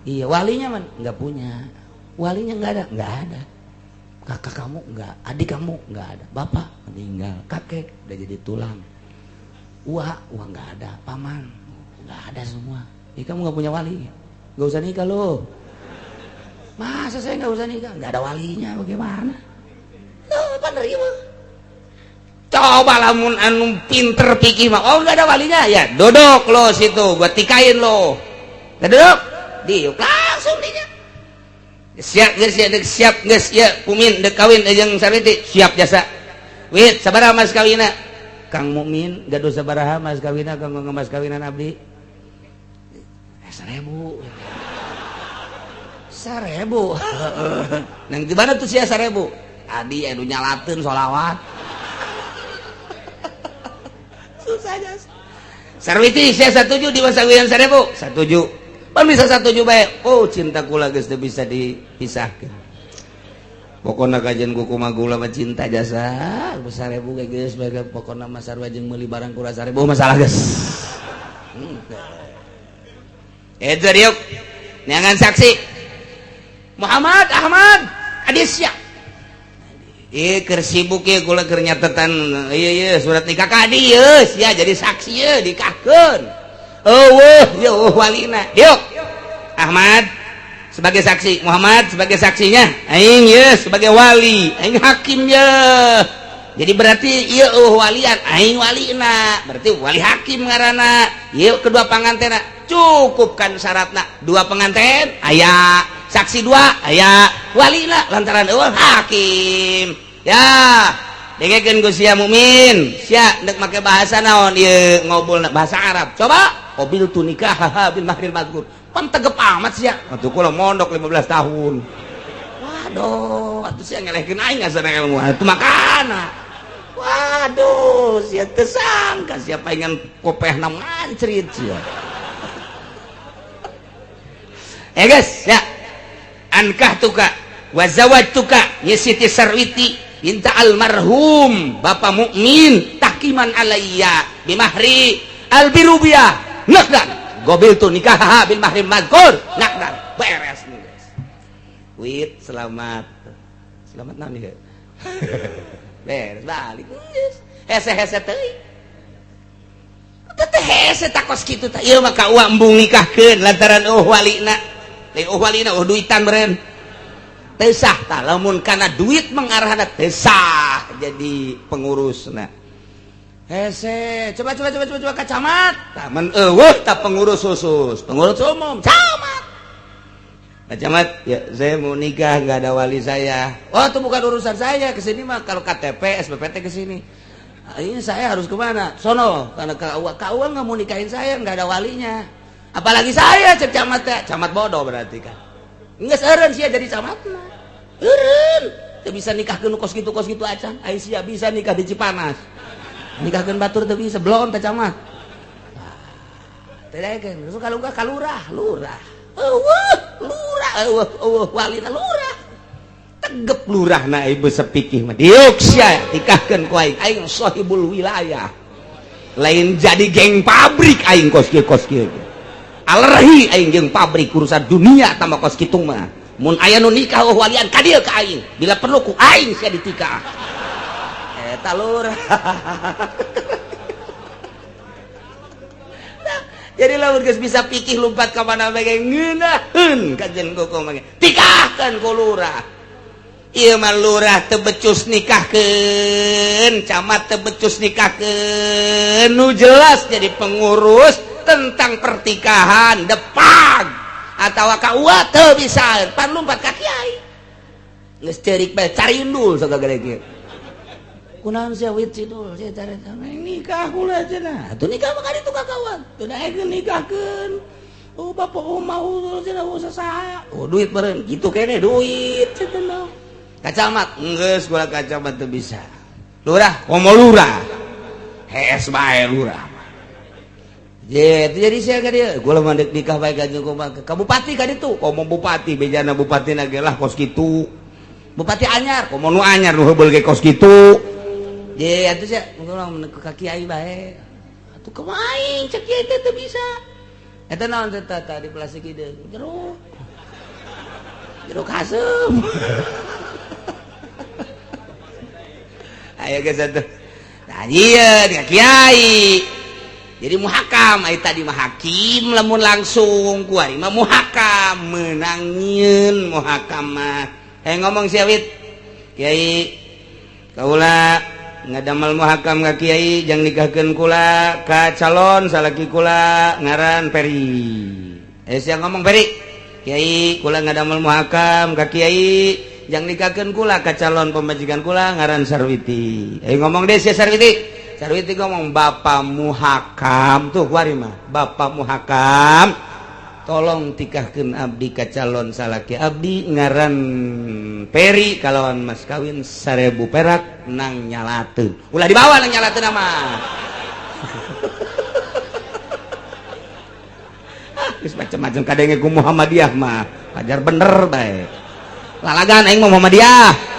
Iya, walinya man nggak punya. Walinya nggak ada, nggak ada. Kakak kamu nggak, adik kamu nggak ada, bapak meninggal, kakek udah jadi tulang. Wah, wah nggak ada, paman nggak ada semua. Ya, kamu nggak punya wali, nggak usah nikah loh. Masa saya nggak usah nikah? Nggak ada walinya, bagaimana? Loh, apa nerima? Coba lamun anu pinter pikir mah, oh nggak ada walinya, ya duduk lo situ, gua tikain lo. Duduk, diuk langsung dinya. Siap geus ya, siap geus ya, Pumin dek kawin jeung Sarwiti, siap jasa. Wit, sabaraha mas kawina? Kang Mukmin gaduh sabaraha mas kawina kang mas kawinan abdi? 1000. 1000. Nang di mana tuh sia 1000? Adi anu nyalateun sholawat. Susah jasa. Sarwiti sia satuju di masa kawinan 1000? Satuju. Pan bisa satuju bae. Oh, cinta kula geus teu bisa dipisahkeun. Pokona kajian ku kumaha gula mah cinta jasa. 1000 ge geus bae pokona mah sarua jeung meuli barang kula 1000 masalah geus. Itu diuk. Neangan saksi. Muhammad Ahmad Adisya. Ieu keur sibuk ieu kula keur nyatetan ieu ieu surat nikah ka dieu sia jadi saksi ieu nikahkeun. Eueuh ieu walina. Diuk. Ahmad sebagai saksi, Muhammad sebagai saksinya, aing ieu sebagai wali, aing hakim ye. Jadi berarti ieu eueuh walian, aing walina, berarti wali hakim ngaranna. Ieu kedua pangantena cukupkan syaratna. Dua pengantin aya, saksi dua aya, walina lantaran eueuh hakim. Ya, dengekeun ku sia mukmin, sia ndek make bahasa naon ieu ngobrol bahasa Arab. Coba qabil tu nikah bil mahril madkur. Pan tegep amat sia. Atuh kula mondok 15 tahun. Waduh, atuh sia ngelehkeun aing asana ilmu. Atuh makana. Waduh, sia teu sangka sia paingan kopehna mancrit sia. Eh guys, ya. Ankah tuka wa zawajtuka ya Siti Sarwiti binta almarhum Bapak Mukmin tahkiman alayya bimahri albirubiah nakdan gobil tu nikah bil mahri madkur nakdan beres nih guys. Wit selamat selamat naon ieu beres balik hese-hese teuing teh hese takos kitu tah ieu mah ka uang embung nikahkeun lantaran oh walina lain oh walina oh duitan beren teu sah tah lamun kana duit mengarahna teu sah jadi pengurusna hese coba coba coba coba coba ka camat tah mun eueuh tah pengurus khusus pengurus umum camat. Pak Camat, ya saya mau nikah nggak ada wali saya. Oh, itu bukan urusan saya. Kesini mah kalau KTP, SPPT kesini. Ini saya harus kemana? Sono, karena KUA, KUA nggak mau nikahin saya, nggak ada walinya. Apalagi saya cek camat ya, camat bodoh berarti kan. Nggak seureun sia jadi camat mah. Eureun, teu bisa nikahkeun kos kitu acan. Ai sia bisa nikah di Cipanas. Nikahkeun batur teu bisa, belum teh camat. Teu daekeun, kalau enggak ka lurah, lurah. Eueuh, lurah, eueuh, eueuh, walina lurah. Tegep lurahna ieu sepikih mah. Diuk sia nikahkeun ku aing, aing sahibul wilayah. Lain jadi geng pabrik aing kos kieu kos kieu. Alergi aing jeung pabrik urusan dunia tambah kos kitu mah. Mun aya nu nikah eueuh walian ka dieu ka aing. Bila perlu ku aing sia ditikah. Eta lurah. Jadi lamun geus bisa pikih lompat ka mana bae ngeunaheun kajen koko mah. Tikahkeun ku lurah. Ieu mah lurah teu becus nikahkeun, camat teu becus nikahkeun, nu jelas jadi pengurus tentang pertikahan depag atawa KUA teu bisa pan lompat ka kiai. Geus ceurik bae carindul sagagede kieu. Kunaon sia wit sidul sia cari nikah kula cenah. Atuh nikah mah ka ditu ka kawan. Teu daekeun nikahkeun. Oh bapak oh mau cenah oh sasaha. Oh duit meureun kitu kene duit cenah. Kacamat geus kula kacamat teu bisa. Lurah komo lurah. Hees bae lurah. Je, itu jadi sia ka dieu. Kula mah deuk nikah bae ka jeung ka bupati ka ditu. Komo bupati bejana bupatina ge lah kos kitu. Bupati anyar, komo nu anyar nu heubeul ge kos kitu. Je, atuh sia urang ka kiai bae. Atuh kumaha aing cek kiai teh teu bisa. Eta naon teh tah di plastik hideung. Jeruk. Jeruk asem. Ayo geus atuh. Nah ieu ka kiai. Jadi muhakam ai tadi mah hakim, lamun langsung kuari mah muhakam, menangin muhakam mah. Eh, ngomong sia, Wit. Kiai, kaula ngadamel muhakam ka kiai jang nikahkeun kula ka calon salaki kula ngaran Peri. Eh, sia ngomong, Peri. Kiai, kula ngadamel muhakam ka kiai jang nikahkeun kula ka calon pemajikan kula ngaran Sarwiti. Eh, ngomong deh sia, Sarwiti. Sarwiti ngomong, "Bapak muhakam." Tuh kuari mah bapak muhakam, tolong tikahkeun abdi ka calon salaki abdi ngaran Peri kalawan mas kawin 1000 perak nang nyalateun. Ulah dibawa nang nyalateun mah. Ah, geus macam-macam kadenge ku Muhammadiyah mah. Ajar bener bae. Lalagan aing mah Muhammadiyah.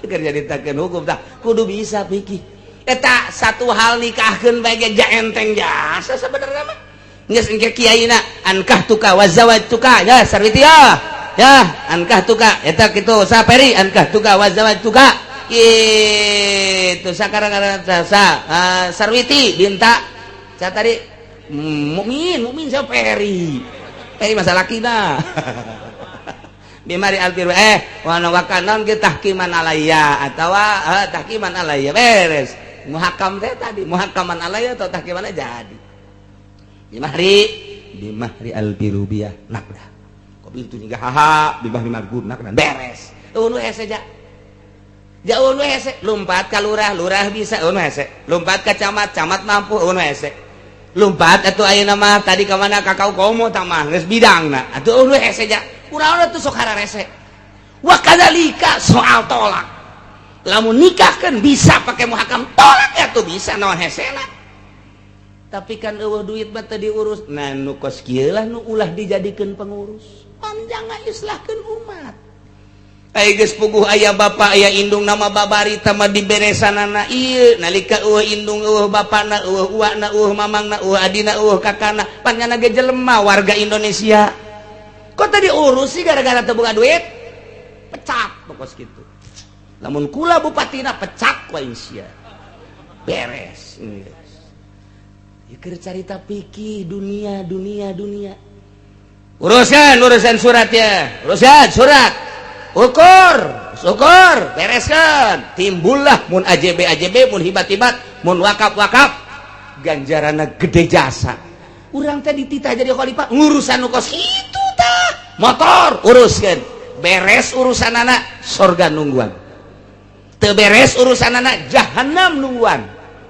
Keur nyaritakeun hukum tah kudu bisa pikir. Eta satu hal, nikahkeun bae ge ja enteng jasa sebenarnya mah. Geus engke kiaina ankahtuka wa zawajtuka ya, Sarwiti, ya. Ya, ankahtuka eta kitu sa Peri, ankahtuka wa zawajtuka. Itu sakarang sa Sarwiti binta sa tadi mukmin mukmin sa Peri. Peri masa laki dah. Bimahri alfir eh wana wakanon ge tahkiman alayya atawa tahkiman alayya, beres. Muhakam teh tadi muhakaman alayya atau tahkiman jadi bimahri bimahri albirubiyah nakdah qabil tu nikah haha bimahri margun nakdah, beres. Nu hese ja jauh, nu hese lompat ka lurah, lurah bisa, nu hese lompat ka camat, camat mampu, nu hese lompat atuh. Ayeuna mah tadi ka mana kakau komo tamah geus bidangna atuh, nu hese ja. Urang tuh sok hararese. Wa kadzalika soal tolak, lamun nikah kan bisa pakai muhakam, tolak ya tuh bisa, naon hesena. Tapi kan eueuh duit mah teu diurus. Nah, nu kos kieu lah nu ulah dijadikeun pengurus, panjang ngaislahkeun umat. Ai geus puguh aya bapak aya indung nama babari tama diberesanana ieu nalika eueuh indung, eueuh bapana, eueuh uakna, eueuh mamangna, eueuh adina, eueuh kakana, panjana ge jelema warga Indonesia. Kok tadi urus sih gara-gara teu boga duit? Pecat pokos gitu. Lamun kula bupatina, pecat ku aing sia. Beres. Ya, keur carita pikir dunia dunia dunia. Urusan urusan surat ya, urusan surat. Ukur, ukur, bereskan. Timbullah mun AJB AJB, mun hibat-hibat, mun wakaf-wakaf. Ganjaranna gede jasa. Urang teh dititah jadi khalifah ngurusan nu kos kitu tah. Motor uruskan, beres urusan anak, sorga nungguan. Teu beres urusan anak, jahanam nungguan.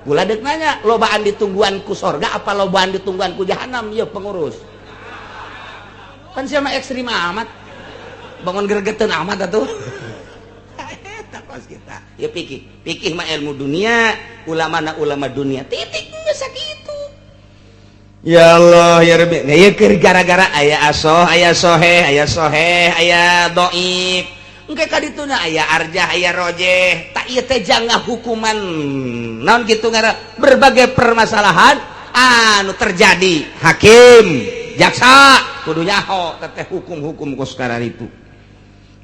Gula dek nanya, lobaan ditungguan ku sorga apa lobaan ditungguan ku jahanam ya pengurus? Kan siapa ekstrim amat, bangun gregetan amat atuh. Eta pas kita ya pikir pikir mah ilmu dunia, ulama na ulama dunia titik, geus sakitu. Ya Allah ya Rabbi. Nah, ieu keur gara-gara aya asoh, aya soheh, aya soheh, aya dhaif. Engke ka dituna aya arjah, aya rojeh. Tak ieu teh jangan hukuman naon kitu ngaran berbagai permasalahan anu terjadi. Hakim, jaksa kudu nyaho teteh hukum-hukum kos itu.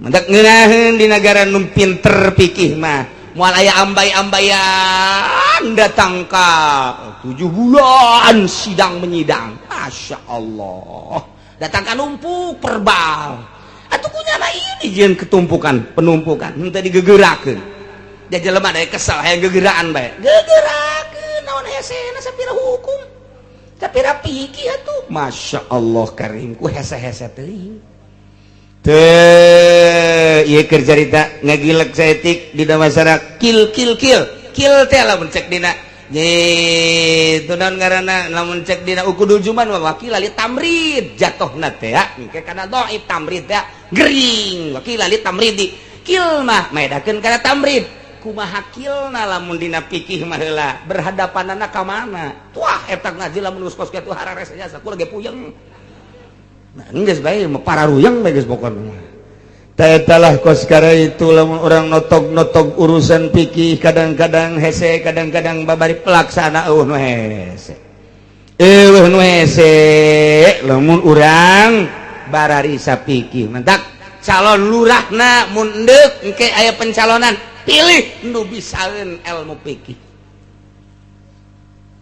Mendak ngeunaheun di negara nu pinter pikih mah. Moal aya ambay-ambayan datang ka 7 bulan sidang menyidang. Masya Allah, datang ka numpuk perbal atuh kunyana ini jeung ketumpukan penumpukan henteu digegerakeun. Dia jelema da kesel hayang gegeraan bae, gegerakeun naon hesena, sapira hukum sapira pikih atuh. Masya Allah karim, ku hese-hese teuing teu ieu keur carita ngagilek saeutik dina masyarakat. Kil kil kil kil teh lamun cek dina itu naon ngaranna, lamun cek dina ukudul juman wakil li tamrid jatuhna teh ya engke kana dhaif tamrid teh gering. Wakil li tamridi kil mah maedakeun kana tamrid. Kumaha kilna lamun dina pikih mah heula berhadapanana ka mana? Wah, eta ngaji lamun geus kos kitu hararese jasa kula ge puyeng. Nah, geus bae para ruyeng bae geus pokona. Talah koskara itu lamun orang notog-notog urusan pikih kadang-kadang hese, kadang-kadang babari pelaksana eueuh nu hese, eueuh nu hese lamun urang bararisa pikih. Mentak calon lurahna mun deuk engke aya pencalonan, pilih nu bisaeun ilmu pikih.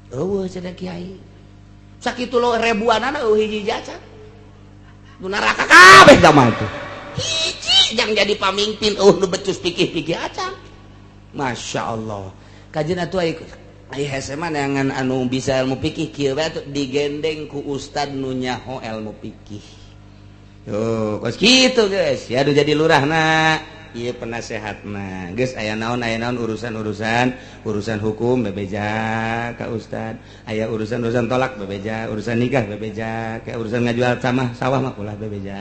Eueuh cenah kiai. Sakitu lo ribuanana eueuh hiji acan. Nu neraka kabeh da mah tuh. Hiji yang jadi pamimpin eueuh nu becus pikih-pikih acan. Masya Allah. Kajian atuh ai hese mah neangan anu bisa ilmu fikih kieu bae atuh digendeng ku ustad nu nyaho ilmu fikih. Tuh, kos kitu guys. Ya aduh jadi lurahna. Ieu penasehatna. Geus aya naon urusan-urusan, urusan hukum bebeja ka ustad. Aya urusan-urusan tolak bebeja, urusan nikah bebeja, kayak urusan ngajual sama sawah mah ulah bebeja.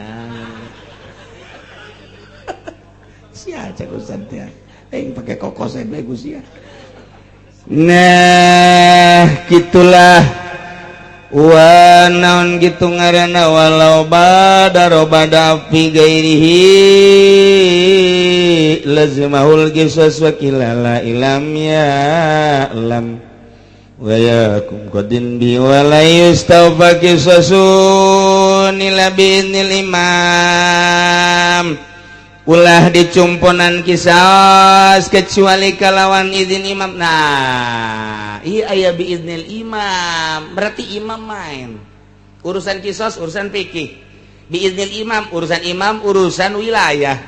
Sia cek ustad teh. Aing pake kokosen bae ku sia. Nah, gitulah. Wa naon gitu ngaranna walau badaro bada fi ghairihi lazimahul qisas wa qila la ilam ya lam wa yakum qadin bi wa la yustawfa qisasun ila biiznil imam. Ulah dicumponan kisas kecuali kalawan izin imam. Nah, iya aya biiznil imam, berarti imam main. Urusan kisos, urusan fikih. Biiznil imam, urusan imam, urusan wilayah.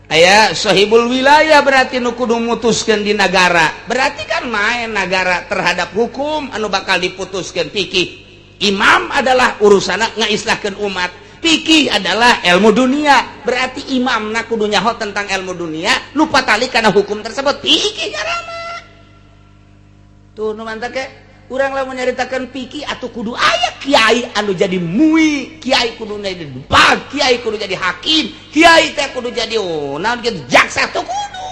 Aya sahibul wilayah berarti nu kudu mutuskeun di nagara. Berarti kan main nagara terhadap hukum anu bakal diputuskeun fikih. Imam adalah urusanna ngaislahkeun umat. Fikih adalah ilmu dunia, berarti imam na kudu nyaho tentang ilmu dunia, lupa tali karena hukum tersebut. Fikih ngarana. Tuh nu mantak ke urang lamun nyaritakeun fikih atuh kudu aya kiai anu jadi mui, kiai kudu jadi bag, kiai kudu jadi hakim, kiai teh kudu jadi oh, naon kitu jaksa tuh kudu.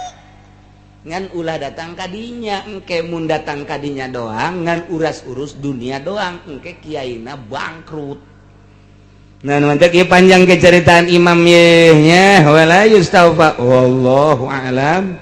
Ngan ulah datang kadinya, engke mun datang kadinya doang, ngan uras-urus dunia doang, engke kiaina bangkrut. Nah, mantap ieu panjang keceritaan imam ye nya wala yustaufa wallahu a'lam.